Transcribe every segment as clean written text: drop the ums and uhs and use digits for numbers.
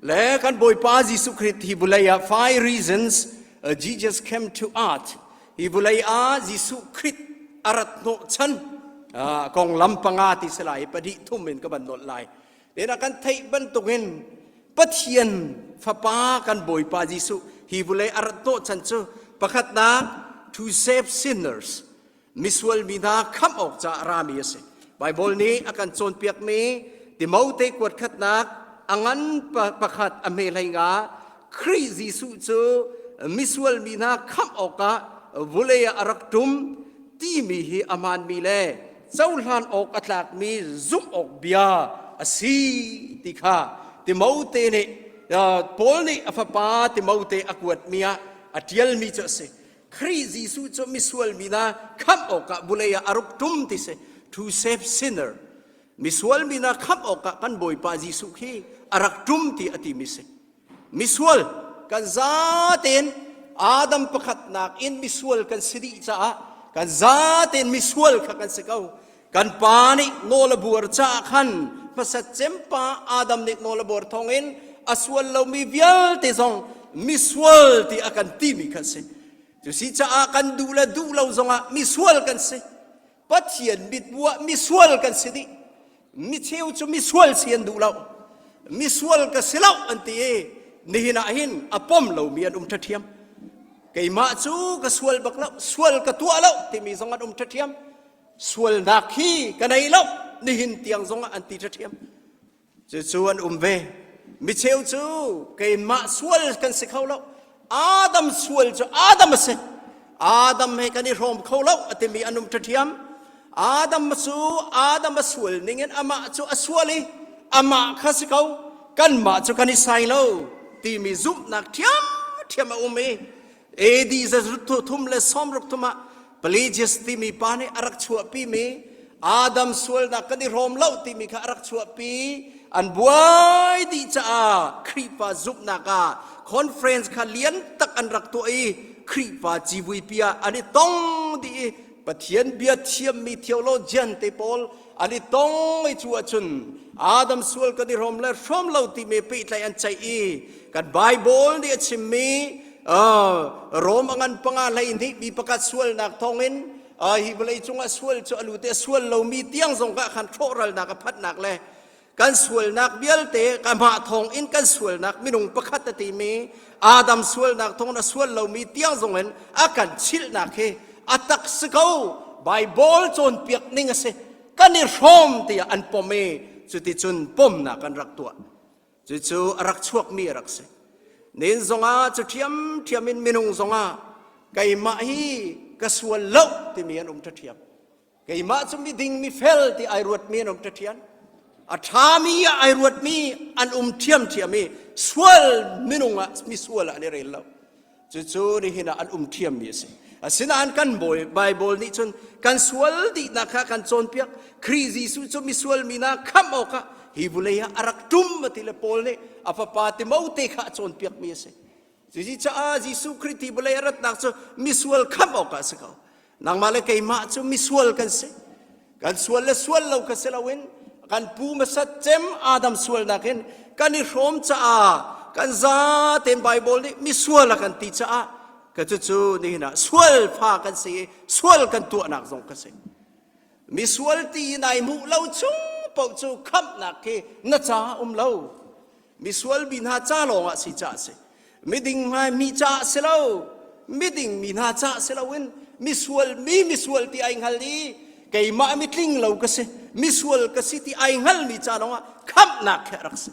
Le kan Bawipa Jesuh Khrih hi vulei ah five reasons Jesus came to earth. Hi vulei ah Jesuh Khrih a rat hnawh chan konglam panga ti si lai pahnih thum in ka van nolh lai. Len ah kan theih bantukin Pathian Fapa kan Bawipa Jesuh hi vulei a rat hnawh chan cu pakhatnak to save sinners misual mi hna khamh awk caah a rami a si. Baibal nih a kan cawnpiakmi Timote kuat khatnak a ngan pakhat a hme hlei nga Khrih Jesuh cu misual mi hna khamh awkah vulei ah a rak ṭum timi hi a hmaanmi le cohlan awk a tlakmi zumh awk bia a si ti kha Timote nih Paul nih a fapa Timote a kuatmi ah a ṭialmi cu a si. Khrih Jesuh cu misual mi hna khamh awkah vulei ah a ruk ṭum ti si to save sinner misual mi hna khamh awkah kan Bawipa Jesuh khi a rak ṭum ti a timi si misual kan zatein Adam pakhatnak in misual kan si dih caah kan zatein misual kha kan si ko Kan pa nih nawl a buar caah khan hmasat cem pa Adam nih nawl a buar thawngin a sual lomi vialte zong misual ti a kan timi kha si. Cusi caah kan duh le duh lo zongah misual kan si. Pathian mitbu ah misual kan si dih. Micheu cu misual si an duh lo. Misual ka si lo an ti i nihin ah hin a pom lomi an um ṭhaṭhiam. Keimah cu ka sual bak lo, sual ka tuah lo timi zong an um ṭhaṭhiam. Sualnak hi ka nei lo nihin tiang zongah an ti ṭhaṭhiam. Cucu an um ve. Micheu cu keimah sual kan si kho lo. Adam sual cu Adam a si. Adam he kan i hrawm kho lo a timi an um ṭhaṭhiam. Adam cu Adam a sual ningin amah cu a sual i amah kha si ko kanmah cu kan i sai lo timi zumhnak ṭhiamṭhiam a um i AD thum le sawmruk thum ah Pelagius timi pa nih a rak chuahpimi Adam sualnak kan i hrawm lo timi kha a rak chuahpi an buai dih caah Khrihfa zumhnak ah conference kha lian tak an rak tuah i Khrihfa civuipi ah an i tong dih i Pathian bia thiammi theologian te pawl an i tong i cu ahcun Adam sual kan i hrawm le hrawm lo timi pehtlaih an ceih i kan Bible nih a chimmi Rom a ngan panga hlei hnih mi pakhat sualnak thawngin hi vawlei cungah sual cu a lute sual lomi tiang zong ah khan ṭhawhralnak a phatnak le kan sualnak vialte kamah thawng in kan sualnak minung pakhat a timi Adam sualnak thawng a sual lomi tiang zong in a kan chilhnak hi a tak si ko Bible cawnpiak ning a si kan i hrawm tiah an pom i cuticun pomnak an rak tuah cucu a rak chuakmi a rak si nin zongah cu ṭhiamṭhiam in minung zongah keimah hi ka sual lo timi an um ṭhaṭhiam Keimah cu miding mifel ti ai ruatmi an um ṭhian. A ṭhami ah ai ruatmi an um ṭhiamṭhiam i sual minung ah misual ah an i rel lo. Cucu nihin ah an um ṭhiammi a si. Asinain kan bawi Bible nih cun kan sual dihnak kha kan cawnpiak. Khrih Jesuh cu misual mi hna khamh awkah hi vulei ah a rak ṭum a ti le Paul nih a fapa Timote kha a cawnpiakmi a si. Cucaah Jesuh Khrih ti vawlei a ratnak cu misual khamh awkah a si ko. Nangmah le keimah cu misual kan si. Kan sual le sual lo kha si loin kan pu hmasat cem Adam sualnak in kan i hrawm caah kan zaten Bible nih misual a kan ti caah ka cucu nihin ah sual fa kan si i sual kan tuahnak zong ka si. Misual ti in ai hmuh lo chung paoh cu khamhnak khi na caah um lo. Misual mi hna ca lawngah si caah si. Miding mi caah si lo. Miding mi hna caah si loin misual mi misual ti ai hngal i keimah mitling lo ka si misual ka si ti ai hngalmi ca lawngah khamhnak khi a rak si.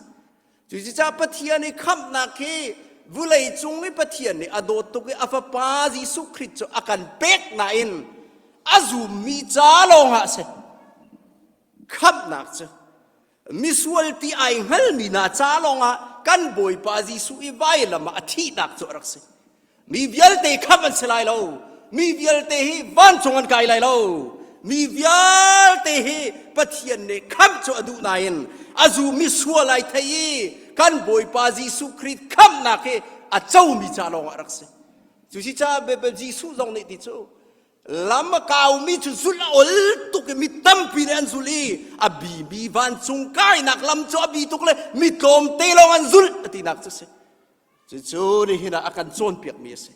Cucaah Pathian i khamhnak hi vulei cung i Pathian nih a dawt tuk i a fapa Jesuh Khrih cu a kan pek nain a zummi ca lawngah a si. Khamhnak cu misual ti ai hngalmi hna ca lawngah kan Bawipa Jesuh i vailam ah a thihnak cu a rak si. Mi vialte khamh an si lai lo. Mi vialte hi vancung an kai lai lo. Mi vialte hi Pathian nih khamh cu a duh nain a zumi sual ai thei i kan Bawipa Jesuh Khrih khamhnak hi a comi ca lawngah a rak si. Cusi caah Jesuh zong nih ti cu. Lam a kaumi cu zulh a ol tuk i mi tampi nih an zulh i a bimi vancung kainak lam cu a bi tuk le mi tlawmte lawng an zulh a tinak cu a si. Cucu nihin ah a kan cawnpiakmi a si.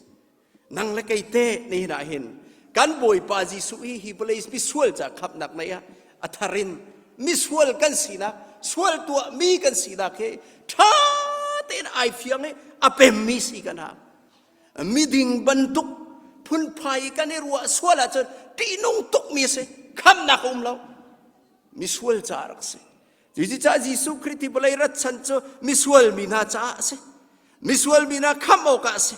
Nang le kei te nihin ah hin kan Bawipa Jesuh hi hi vawlei misual ca khamhnak nei ah a thar in misual kan sinak sual tuahmi kan sinak hi ṭha tein ai fiang i a pemmi si kan hau. Miding bantuk phunphai kan i ruah sual ahcun ṭihnung tukmi a si. Khamhnak a um lo. Misual ca rak si. Cucaah Jesuh Khrih ti vawlei rat chan cu misual mi hna caah a si. Misual mi hna khamh awkah a si.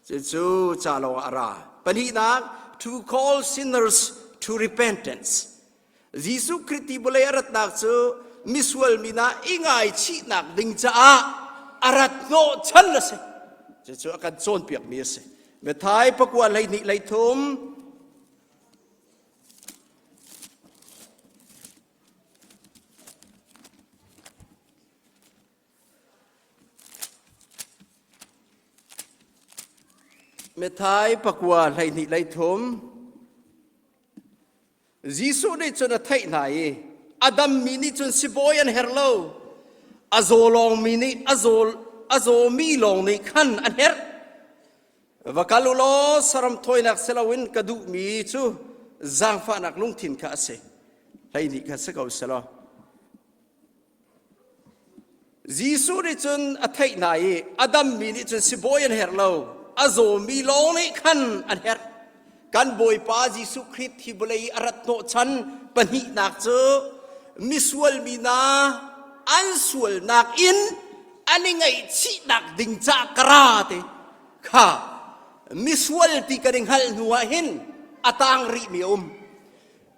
Cucu ca lawngah a ra. Pahnihnak, to call sinners to repentance. Jesuh Khrih ti vawlei a ratnak cu misual mi hna i ngaichihnak ding caah a rat hnawh chan a si. Cucu a kan cawnpiakmi a si. Matthai pakua 12 leithum Methai pakua 12 leithum Jesuh nih cun a theih hna i a dammi nih cun sibawi an herh lo a zaw lawngmi nih a zaw a zawmi lawng nih khan an herh Va kal u law saram thawinak si loin ka duhmi cu zaangfahnak lungthin kha a si. 12 kha si ko selaw. Jesuh nih cun a theih hna i a dammi nih cun sibawi an herh lo, a zawmi lawng nih khan an herh. Kan Bawipa Jesuh Khrih hi vawlei i a rat hnawhchan pahnihnak cu misual mi hna an sualnak in an i ngaihchihnak ding ca ka ra ti kha misual ti kan i hngalh hnu ah hin a tang rihmi a um.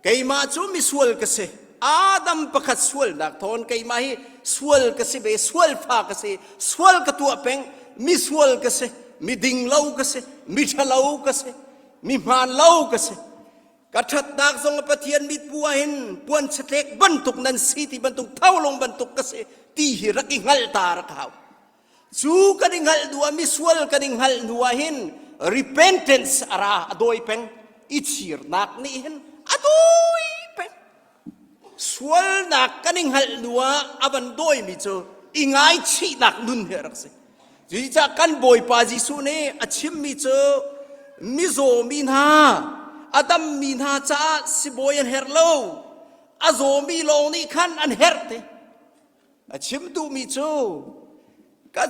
Keimah cu misual ka si. Adam pakhat sualnak thawn keimah hi sual ka si ve, sual fa ka si, sual ka tuah peng, misual ka si, miding lo ka si, miṭhalo ka si, mi hmaan lo ka si. Ka ṭhatnak zong a Pathian mitpu ah hin puan chatlek bantuk nan si ti bantuk tholung bantuk ka si ti hi rak i hngalh ta rak hau. Cu kan i hngalh hnu ah misual kan i hngalh hnu ah hin repentance a ra a dawi peng i chirnak nih hin a dawi peng. Sualnak kan i hngalh hnu ah a van dawimi cu i ngaichihnak nun hi a rak si. Cucaah kan Bawipa Jesuh nih a chimmi cu mizaw mi hna, a dammi hna caah sibawi an herh lo, a zawmi lawng nih khan an herh te. A chim duhmi cu ka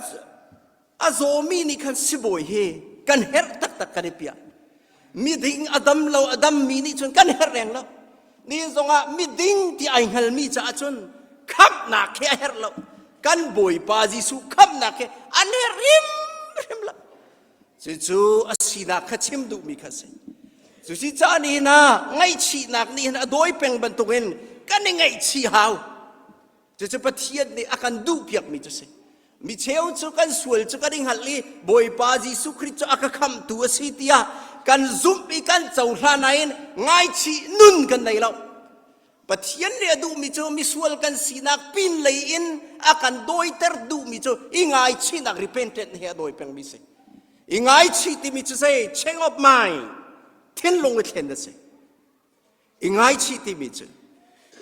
a zawmi nih khan sibawi hi kan herh taktak kan i piah. Miding a dam lo a dammi nih cun kan herh reng lo. Ni zongah miding ti ai hngalmi caah cun khamhnak hi a herh lo. Kan Bawipa Jesuh khamhnak hi an herh hrimhrim lo. Cucu a sinak kha chim duhmi kha a si. Cusi caah nihin ah ngaihchihnak nih hin a dawi peng bantukin kan i ngaihchih hau. Cucu Pathian nih a kan duhpiakmi cu si. Mi cheu cu kan sual cu kan i hngalh i Bawipa Jesuh Khrih cu a ka khamhtu a si tiah kan zumh i kan cohlan nain ngaichih nun kan nei lo. Pathian nih a duhmi cu misual kan sinak pin lei in a kan dawiter duhmi cu i ngaichihnak repentant he a dawi pengmi si. I ngaichih timi cu zei change of mind thinlung i thlen a si. I ngaichih timi cu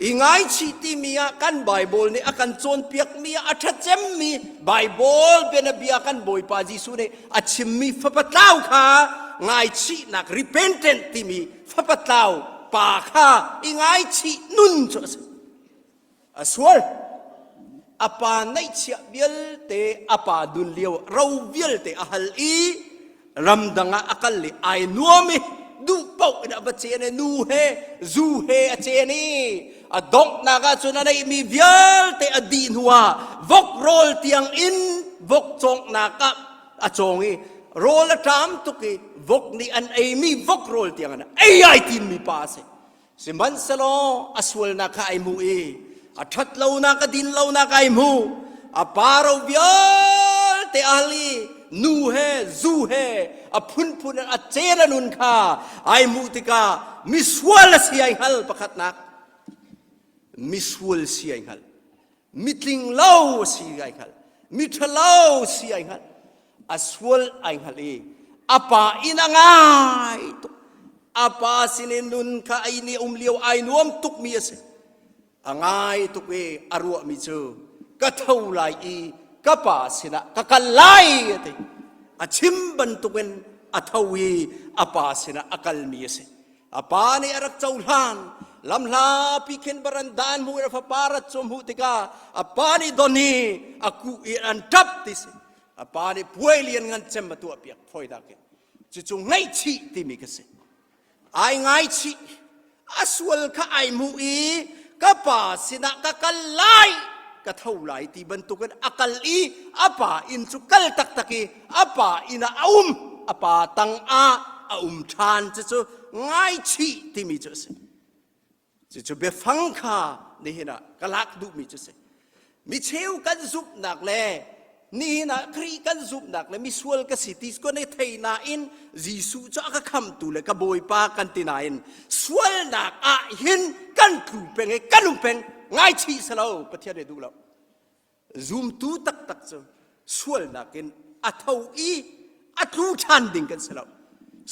i ngaichih timi ah kan Bible nih a kan cawnpiakmi ah a ṭha cemmi Bible bianabia kan Bawipa Jesuh nih a chimmi fapa tlau kha ngaichihnak repentant timi fapa tlau pa kha i ngaichih nun cu a si. A sual. A pa neihchiah vialte a pa dun lio ro vialte a hal i ramdang ah a kal i ai nuam i duh paoh in a va cen i nu he zu he a cen i a donghnak ah cun a neihmi vialte a dih hnu ah vok rawl tiang in vok cawnghnak ah a cawng i rawl a ṭam tuk i vok nih an eimi vok rawl tiang in ei ai timmi pa a si. Sihmanhsehlaw a sualnak kha ai hmu i a ṭhat lonak a din lonak ai hmu. A pa ro vialte a hal i nu he zu he a phunphun in a cel a nun kha ai hmuh tikah misual a si ai hngal pakhatnak misual si ai hngal mitling lo si ai hngalh miṭhalo si ai hngalh a sual ai hngalh i a pa inn a ngai tuk. A pa sinin nun kha ai ni um lio ai nuam tukmi a si. A ngai tuk i a ruahmi cu ka tho lai i ka pa sinah ka kal lai a ti. A chim bantukin a tho i a pa sinah a kalmi a si. A pa nih a rak cohlan. Lamhlapi khin baran dan hmu in a fapa rat cu hmuh tikah a pa nih don i a kuh i an ṭap ti si. A pa nih puai lian ngan cem a tuahpiak fawi dak in. Cucu ngaihchih timi ka si. Ai ngaichih. A sual kha ai hmuh i ka pa sinah ka kal lai ka tho lai ti bantukin a kal i a pa inn cu kal taktak i a pa inn ah a um a pa tang ah a um ṭhan cucu ngaichih timi cu a si. Cucu biafang kha nihin ah ka lak duhmi cu si. Micheu kan zumhnak le nihin ah Khrih kan zumhnak le misual ka si ti ko ne thei nain Jesuh cu a ka khamtu le ka Bawipa kan ti nain sualnak ah hin kan tlu peng i kan um peng ngaichih selo Pathian nih duh lo. Zumtu taktak cu sualnak in a tho i a tlu ṭhan ding kan si lo.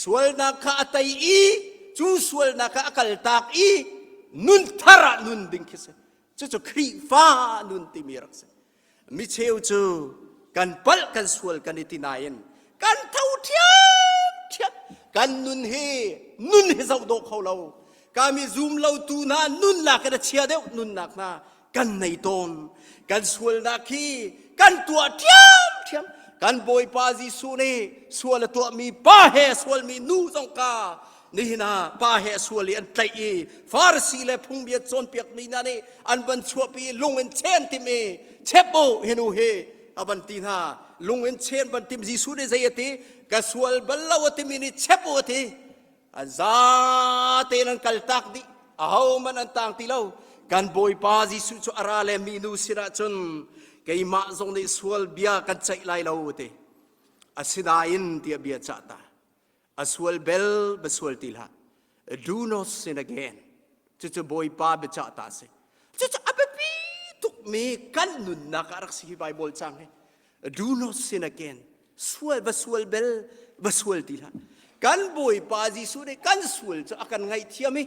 Sualnak kha a tei i cu sualnak kha a kaltak i nun thar ah nun ding khi si. Cucu Khrihfa nun timi rak si. Micheu cu kan palh kan sual kan i ti nain kan tho ṭhiamṭhiam. Kan nun hi nun hi zoh dawh kho lo. Kami zum lo tu hna nunnak in a chia deuh nunnak hna kan nei tawn kan sualnak hi kan tuah ṭhiamṭhiam kan bawipa Jesuh nih sual a tuahmi pa he sualmi nu zong ka nihin ah pa he sual i an tlaih i Farasi le phungbia cawnpiakmi hna nih an van chuahpi i lung in chen tim i chep u hi nu hi a van ti hna lung in chen van tim Jesuh nih zei a ti ka sual bal lo a timi nih chep u a ti An zate in an kaltak dih. Ahohmanh an tang ti lo. Kan Bawipa Jesuh cu a ra le minu sinah cun keimah zong nih sual bia kan ceih lai lo ti. Asinain tiah bia cah ta. A sual bel ba sual ti hlah. Do not sin again. Cucu Bawipa biacah ta a si. Cucu a biapi tukmi kan nunnak ah rak si hi Bible cang hi. Do not sin again. Sual va sual bel va sual ti hlah. Kan Bawipa Jesuh nih kan sual cu a kan ngaihthiam i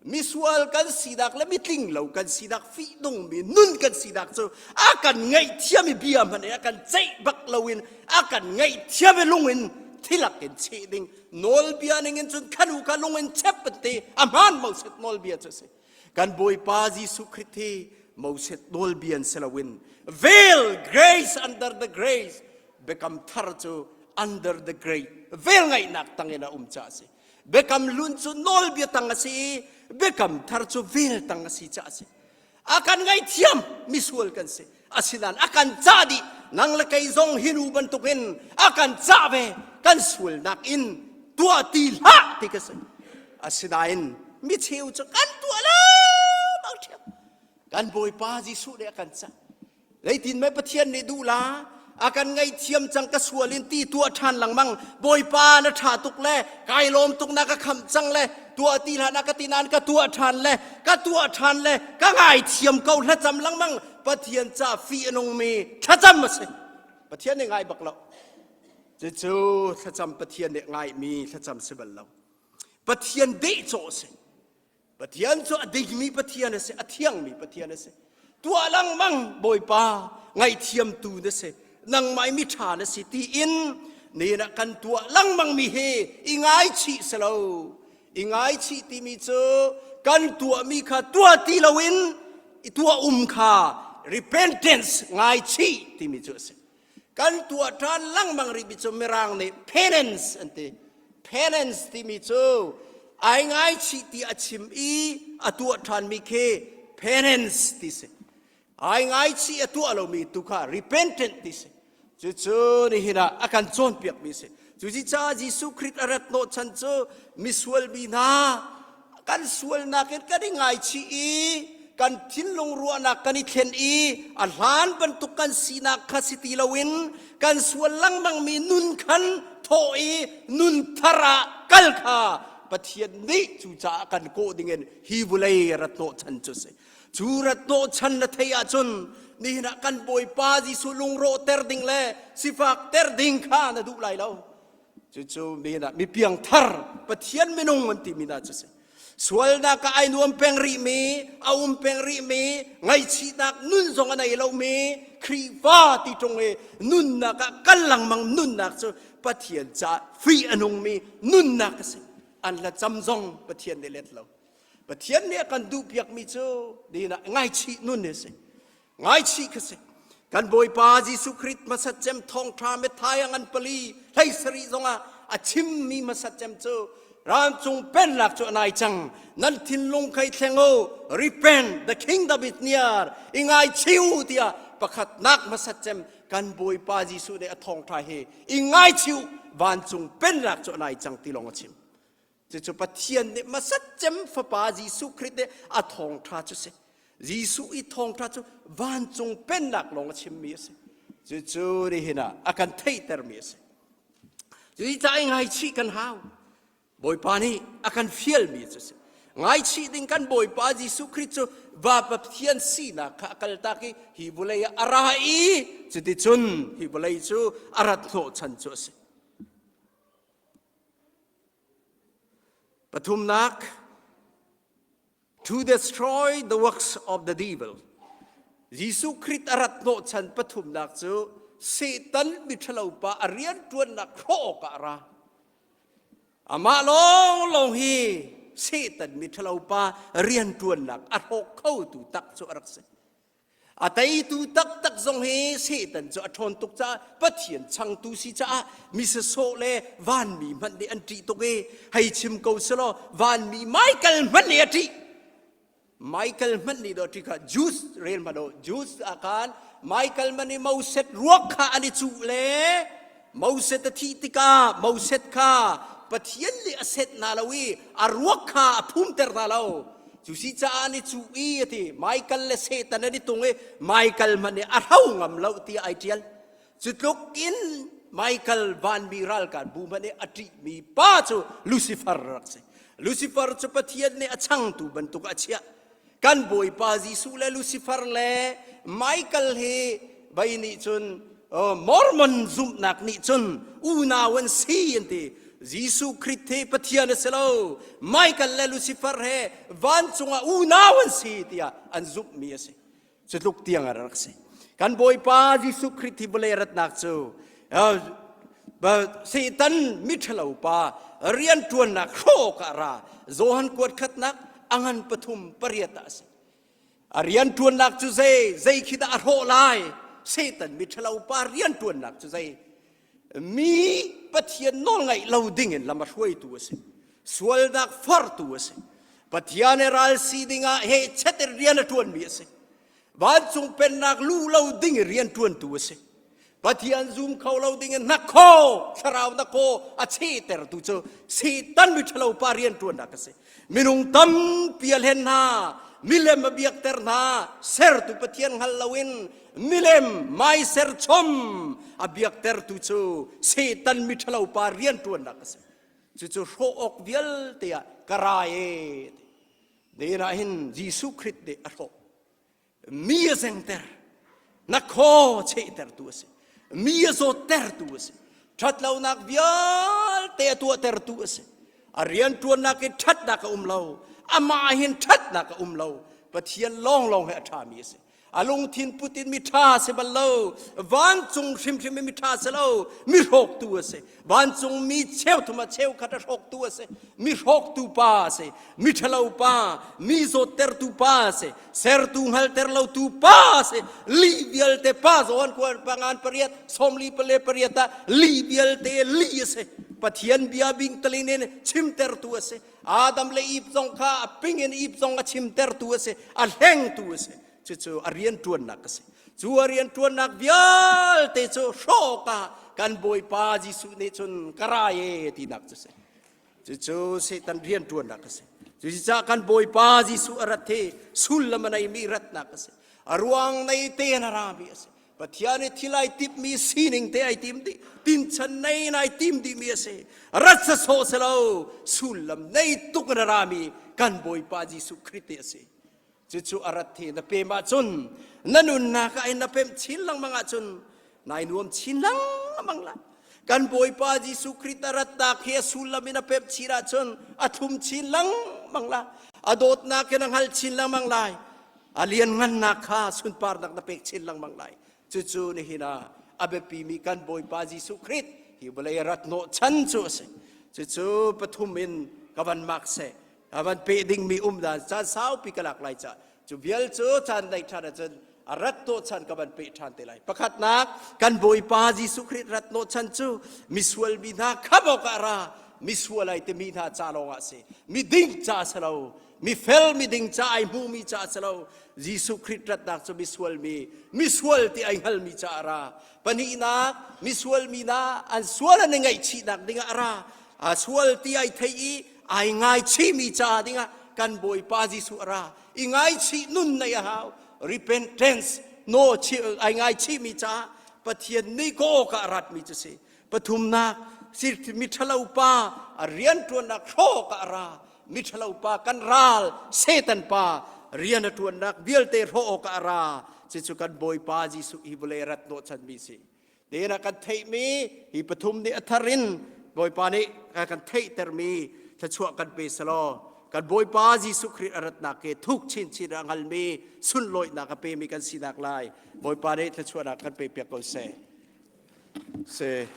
misual kan sinak le mitling lo kan sinak fihnungmi nun kan sinak cu a kan ngaihthiam i bia hmanh in a kan ceih bak loin a kan ngaihthiam i lung in thilak in cheh ding nawlbia ning in cun khan u ka lung in chep an ti a hmaan Moses nawlbia cu a si Kan Bawipa Jesuh Khrih hi Moses nawlbia in si loin veil grace under the grace biakam thar cu under the grace vel ngaihnak tangin a um caah a si. Biakam hlun cu nawlbia tang a si i biakam thar cu vel tang a si caah a si. A kan ngaihthiam misual kan si. Asinain a kan cah dih nang le kei zong hi nu bantukin a kan cah ve kan sualnak in tuah ti hlah ti ka si. Asinain mi cheu cu kan tuah lo bang ṭhiam. Kan Bawipa Jesuh nih a kan cah. Zeitin mei Pathian nih duh la a kan ngaihthiam cang ka sual in ti tuah ṭhan lengmang Bawipa na ṭha tuk le kai lawm tuk na ka khamh cang le tuah ti hlah na ka ti nain ka tuah ṭhan le ka tuah ṭhan le ka ngaithiam ko hlacam lengmang Pathian ca fih a nungmi thlacam a si Pathian nih ngai bak lo cucu thlacam Pathian nih ngaihmi thlacam si bal lo Pathian dehcawh a si Pathian cu a dingmi Pathian a si a thiangmi Pathian a si tuah lengmang Bawipa ngaihthiamtu na si nangmah i miṭha na si tiin nihin ah kan tuah lengmang mi hi i ngaichih si lo i ngaichih timi cu kan tuahmi kha tuah ti loin i tuah um kha repentance ngaichih timi cu a si kan tuah ṭhan lengmang rihmi cu mirang nih penance an ti penance timi cu ai ngaichih ti a chim i a tuah ṭhanmi khi penance ti si ai ngaichih a tuah lomi tu kha repentant ti si cucu nihin ah a kan cawnpiakmi si cucicaah Jesuh Khrih a rat hnawhchan cu misual mi hna kan sualnak in kan i ngaichih i kan thinlung ruahnak kan i thlen i a hlan bantuk kan sinak kha si ti loin kan sual lengmangmi nun khan thawh i nun thar ah kal kha Pathian nih cucaah kan kawh dingin hi vawlei rat hnawhchan cu si cu rat hnawhchan na theih ahcun nihin ah kan Bawipa Jesuh lungrawhter ding le sifak ter ding kha na duh lai lo. Cucu mi na mi piangthar Pathian minung an timi hna cu si. Sualnak ah ai nuam peng rihmi, a um peng rihmi, ngaihchihnak nun zong a nei lomi Khrihfa ti ṭung i nunnak ah kal lengmang nunnak cu Pathian caah fih a nungmi nunnak a si. An hlacam zong Pathian nih let lo. Pathian nih a kan duhpiakmi cu dinah ngaichih nun hi a si. Ngaichih kha si. Kan Bawipa Jesuh Khrist hmasat cem thawngṭha methai a ngan pali hlei sarih zongah a chimmi hmasat cem cu ramcung pennak cu a nai cang. Nan thinlung khei thleng u, repent, the kingdom is near, i ngaichih u tiah pakhatnak hmasat cem kan Bawipa Jesuh nih a thawngṭha hi i ngaichih u, vancung pennak cu a nai cang ti lawng a chim. Cucu Pathian nih hmasat cem Fapa Jesuh Khrih nih a thawngṭha cu si. Jesuh i thawngṭha cu vancung pennak lawng a chimmi a si. Cucu nihin ah a kan theihtermi a si. Cucaah i ngaichih kan hau. Bawipa nih a kan fialmi cu si. Ngaichih ding kan Bawipa Jesuh Khrih cu va Pathian sinak kha a kaltak i hi vawlei ah a ra i cuticun hi vawlei cu a rat hnawhchan cu a si. Pathumnak, to destroy the works of the devil. Jesuh Khrist a rat hnawhchan pathumnak cu Satan miṭhalo pa a rianṭuannak hrawh awkah a ra. Amah lawnglawng hi Satan miṭhalo pa rianṭuannak a hrawk khotu tak cu a rak si. A teitu taktak zong hi Satan cu a ṭhawn tuk caah Pathian changtu si caah mi sasawh le vanmi hmanh nih an ṭih tuk i hei chim ko selaw vanmi Michael hmanh nih a ṭih. Michael hmanh nih dawh ṭih kha Jews rel hmanh u Jews ah khan Michael hmanh nih Moses ruak kha an i cuh le Moses a thih tikah Moses kha Pathian nih a set hna lo i a ruak kha a phumter hna lo. Cu si caah an i cuh i a ti Michael le Satan an i tung i Michael hmanh nih a hro ngam lo tiah ai ṭial. Cu tluk in Michael vanmi ralkap bu hmanh nih a ṭihmi pa cu Lucifer a rak si. Lucifer cu Pathian nih a changtu bantuk a chiah. Kan Bawipa Jesuh le Lucifer le Michael hi vei nih cun Mormon zumhnak nih cun unau an si an ti. Jesuh Khrist hi Pathian a si lo. Michael le Lucifer he vancung ah unau an si tiah an zumhmi a si. Cu tluk tiang a rak si. Kan Bawipa Jesuh Khrist hi vawlei ratnak cu Satan miṭhalo pa rianṭuannak hrawk ah ra. Johan kuat khatnak a ngan pathum pariat ah a si. A rianṭuannak cu zei zei khi dah a hrawh lai? Satan miṭhalo pa rianṭuannak cu zei? Mi Pathian nawlngaih lo dingin lam a hruaitu a si. Sualnak forhtu a si. Pathian he ral si dingah hehchet in rian a ṭuanmi a si. Vancung pennak luh lo ding i rian ṭuantu a si. Pathian zum kho lo ding in hnakhaw thlarau hnakhaw a chehtertu cu Satan miṭhalo pa rian ṭuannak a si. Minung tampi a hlen hna, milem a biakter hna, sertu Pathian hngal loin milem maiser chom a biaktertu cu Satan miṭhalo pa rian ṭuannak a si. Cucu hrawh awk vialte ah ka ra e. Deen ah hin Jesuh Khrist nih a hrawh. Mi a zengter, na khaw chehtertu a si. Mi a zawttertu a si. Ṭhatlonak vialte a tuahtertu a si. A rianṭuannak i ṭhatnak a um lo. Amah hin ṭhatnak a um lo. Pathian lawnglawng he a ṭhami a si. A lungthin put in mi ṭha a si bal lo. Vancung hrimhrim in mi ṭha a si lo. Mi hrawktu a si. Vancung mi cheuthum ah cheukhat a hrawktu a si. Mi hrawktu pa a si. Mi ṭhalo pa, mi zawttertu pa a si. Sertu hngalter lotu pa a si. Lih vialte pa zawn kuan pangan pariat sawmli pale pariat ah lih vialte lih a si. Pathian bia bingtalin in chimtertu a si. Adam le Eve zong kha a ping in Eve zong a chimtertu a si, a hlengtu a si. Cucu a rianṭuannak a si. Cu a rianṭuannak vialte cu hrawk ah kan Bawipa Jesuh nih cun ka ra e tinak cu si. Cucu Satan rianṭuannak a si. Cucaah kan Bawipa Jesuh a rat hi sullam a neimi ratnak a si. A ruang nei tein a rami a si. Pathian i thil ai timhmi sining te ai tim dih tinchan nei in ai tim dihmi a si rat sawsawh si lo sullam nei tuk in a rami kan Bawipa Jesuh Khrih te a si cucu a rat hi na pem ahcun na nunnak ah hin na pem chin lengmang ahcun nai nuam chin lengmang lai. Kan Bawipa Jesuh Khrih a ratnak hi a sullam in a pemh chin ahcun a thlum chin lengmang la. A dawtnak in a hngal chin lengmang lai. A lianngannak kha sunparnak na pek chin lengmang lai. Cucu nihin ah a biapimi kan Bawipa Jesuh Khrih hi vawlei rat hnawh chan cu a si. Cucu pathum in ka van mak seh. A van pe dingmi um dan caan saupi ka lak lai ca. Cu vial cu caan dai ṭhan ahcun a rat hnawh chan ka van pe ṭhan te lai. Pakhatnak kan Bawipa Jesuh Khrih rat hnawh chan cu misual mi hna khamh awkah a ra. Misual ai timi hna ca lawngah a si. Miding ca a si lo. Mifel miding ca ai hmumi ca a si lo. Jesuh Khrih ṭatnak cu misual mi, misual ti ai hngalmi ca a ra. Pahnihnak, misual mi hna an sual an i ngaihchihnak dingah a ra. A sual ti ai thei i ai ngaichihmi ca dingah kan Bawipa Jesuh a ra. I ngaichih nun nei a hau. Repentance no ai ngaichihmi caah Pathian nih ka awk ah a ratmi cu si. Pathumnak, miṭhalo pa a rianṭuannak hrawk ah a ra. Miṭhalo pa kan ral Satan pa rian a ṭuannak vialte hrawh awkah a ra. Cucu kan Bawipa Jesuh hi vawlei rat hnawhchanmi si. Nihin ah kan theihmi hi pathum nih a thar in Bawipa nih a kan theihtermi thluachuah kan pe selaw kan Bawipa Jesuh Khrih a ratnak ke thuk chinchin a hngalmi sunlawihnak a pemi kan sinak lai Bawipa nih thluachuahnak kan pe piak ko seh. Se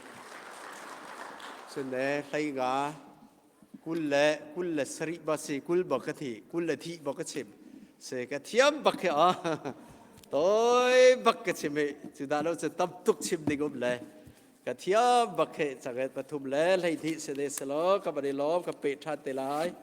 Cun le hlei nga 27 ba si 20 ba ka thi 20 le thi ba ka chim se ka thiam bak he a toi bak ka chim hi cu dah lo cu tam tuk chim ding um le ka thiam bak he changet pathum le hlei thi se le selo ka bari lom ka pe than te lai.